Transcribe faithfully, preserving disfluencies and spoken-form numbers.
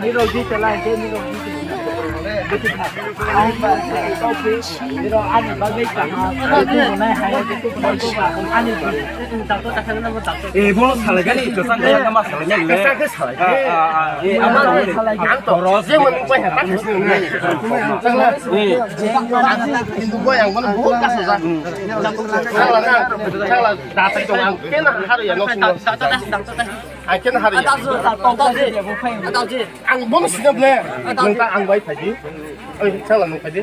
Nirok di chalai ke, nirok di chalai. Nirok ani bagwi kaham. Ani. Eh, bo salai gani, josan gani, nama salai gani. Kasa ke salai. Ah, ah, ah. Eh, ama salai. Ang to, je mon ko ya, tak sini. Eh. Hindu bo yang mana bo kasa sa. Sala na, sala datai to ang kena hari ya nok sini. Ang kena hari ya. Ang bono sini ble. Nang ta ang bai phaji. Oi, sala nang phaji.